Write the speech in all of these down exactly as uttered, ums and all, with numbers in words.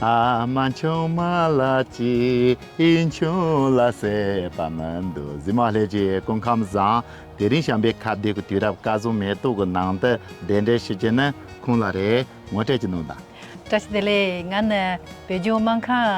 ཨ་མ་ཆུང་མ་ལ་ཅི་ཨིན་ཆུང་ལ་ཟེར་པ་མི་འདུག་གཟིགས་མོ་ལྷན་རྒྱས་སྐུ་ཁམས་བཟང་། དེ་རིང་བྱམས་པའི་ཁ་བརྡའི་གི་དུས་རབས་སྐལ་བཟང་མེ་ཏོག་གི་ནང་དུ་གདན་འདྲེན་ཞུ་རྒྱུ་ནི་ཁོང་ལ་རེད། ངོ་སྤྲོད་ཀྱི་གནང་དང་། བཀྲ་ཤིས་བདེ་ལེགས། ང་ནི་བོད་ལྗོངས་སྨར་ཁམས་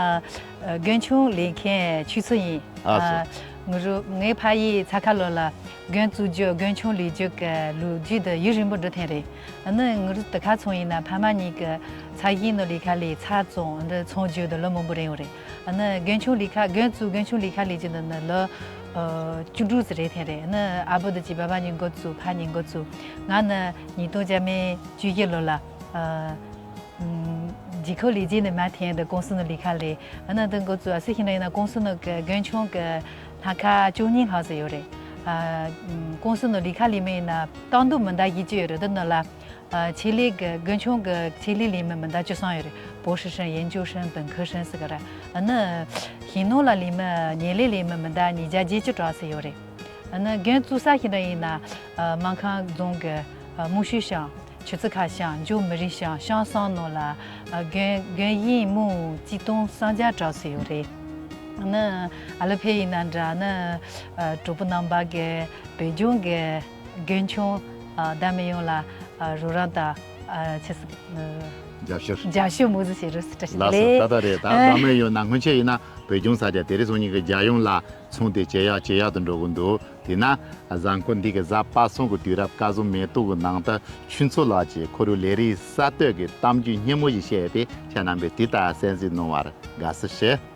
ཨ་རྒུན་ཆུང་ལས་མཁན་ཆོས་ཚུལ་ཡིན། ཨ་སོ། ཨ་ང་རུ་ངའི་ཕ་ཡུལ་ཚ་ཁ་ལོ་ལ་རྒུན་བཙུགས་རྒྱུ་རྒུན་ཆུང་ལས་རྒྱུ་གི་ལོ་རྒྱུས་དེ་ཡུན་རིང་པོ་འགྲོ་ཐེངས་རེད། ཨ་ནི་ང་རུ་དེ་ཁ་ཚོང་ཡིན་ན་ཕ་མ་གཉིས་ཀྱི་ཚ་ཞིང་ནོར་ལས་ཁ་ལས་ཚ་བཙོང་འདི་ཚོང་རྒྱུ་དེ་ལོ་མང་པོ་རིང་བ་རེད། ཨ་ནི་རྒུན་ཆུང་ལས་ཁ་རྒུན་བཙུགས་རྒུན་ཆུང་ལས་ཁ་ལས་རྒྱུ་འདི་ནི་ལོ་ཨ་བཅུ་དྲུག་ཙམ་རེད་ཐེངས་རེད། ཨ་ནི་ཨ་བུ་དེ་གྱིས་བ་བ་གཉིས་འགོ་བཙུགས་ཕ་གཉིས་འགོ་བཙུགས། ང་ནི་ཉིས་སྟོང་བརྒྱ་མེད་བཅུ་བཞི་ལོ་ལ་ཨ་ཨུམ་རྒྱལ་ཁབ་ལས་བྱེད་ནི་མ་ཐེན་དུ་ཀུང་སི་ནང་ལས་ཁ་ལས། ཨ་ནི་དུ་འགོ་བཙུགས། ཨ་སི་ཤིང་ར་ཡིན་ན་ཀུང་སི་ནང་གི་རྒུན་ཆུང་གི་སྣ་ཁ་བཅུ་གཉིས་ལྷག་ཙམ་ཡོད་རེད། ཨ་ཨུམ་ཀུང་སི་ནང་ལས་ཁ་ལས་མི་ཡིན་ན་སྟངས་འདུ་མི་འདྲ་བཞི་བཅུ་ཡོད་རེད། དུ་ནང་ལ་ཨ་ཆེད་ལས་གི་རྒུན་ཆུང་གི་ཆེད་ལས་ལས་མི་མི་འདྲ་བཅུ་གསུམ་ཡོད་རེད། 博士生、研究生、本科生 ཟེར་གི་ར། ཨ་ནི་ཞིང་ནང་ལ་ལས་མི་ཉེ་ལས་ལས་མི་མི་འདྲ་ཉིས་བརྒྱ་བརྒྱད་ཅུ་གྲངས་ཙམ་ཡོད་རེད། ཨ་ནི་རྒན་བཙུགས་ས་ཞིག་འདྲ་ཡིན་ན་ཨ་སྨར་ཁམས་རྫོང་གི་ཨ་རྨོ་ཤུལ་ཤང་ཆུ་ཚོད་ཁ་ཤང་ཇོ་མི་རི་ཤང་ཤང་སང་ནང་ལ་ཨ་རྒན་རྒན་ཡིན་མོ་གཅིག་སྟོང་སུམ་བརྒྱ་གྲངས་ཙམ་ཡོད་རེད། ཨ་ནི་ཨ་ལ་ཕེ་ཡིན་ན་འདྲ་ནི་ཨ་གྲོགས་པོ་རྣམ་པ་གི་བོད་ལྗོངས་གི་རྒན་ཆུང་ཨ་ད་མི་ཡོང་ལ་ཨ་རོགས་རམ་དང་ཨ་ཆེ་ས་ཨ་རྒྱབ་སྐྱོར། རྒྱབ་སྐྱོར་མོ་ཟི་བྱེད་རོགས་ཟེར་བཀྲ་ཤིས་བདེ་ལེགས། ལགས་སོ། ད་ལྟ་རེད། ད་ཨ་ད་མི་ཡོང་ན་སྔོན་ཆད་ཡིན་ན་བོད་ལྗོངས་ས་ཆ་དེ་རིང་སང་ཉིན་གི་རྒྱལ་ཡོངས་ལ་མཚུངས་ཏེ་ཇེ་ཡག་ཇེ་ཡག་ཏུ་འགྲོ་གི་འདུག་དེས་ན་གཟའ་འཁོར་འདི་གི་གཟའ་པ་སངས་གི་དུས་རབས་སྐལ་བཟང་མེ་ཏོག་གི་ནང་དུ་ཆུ་མཚོ་ལགས་ཀྱིས་ཁོ་རའི་ལས་རིགས་གསར་གཏོད་ཀྱི་གཏམ་རྒྱུད་སྙན་མོ་ཞིག་བཤད་པས་ཁྱེད་རྣམ་པས་དེ་ལྟར་གསན་གཟིགས་གནང་བར་དགའ་བསུ་ཞུ།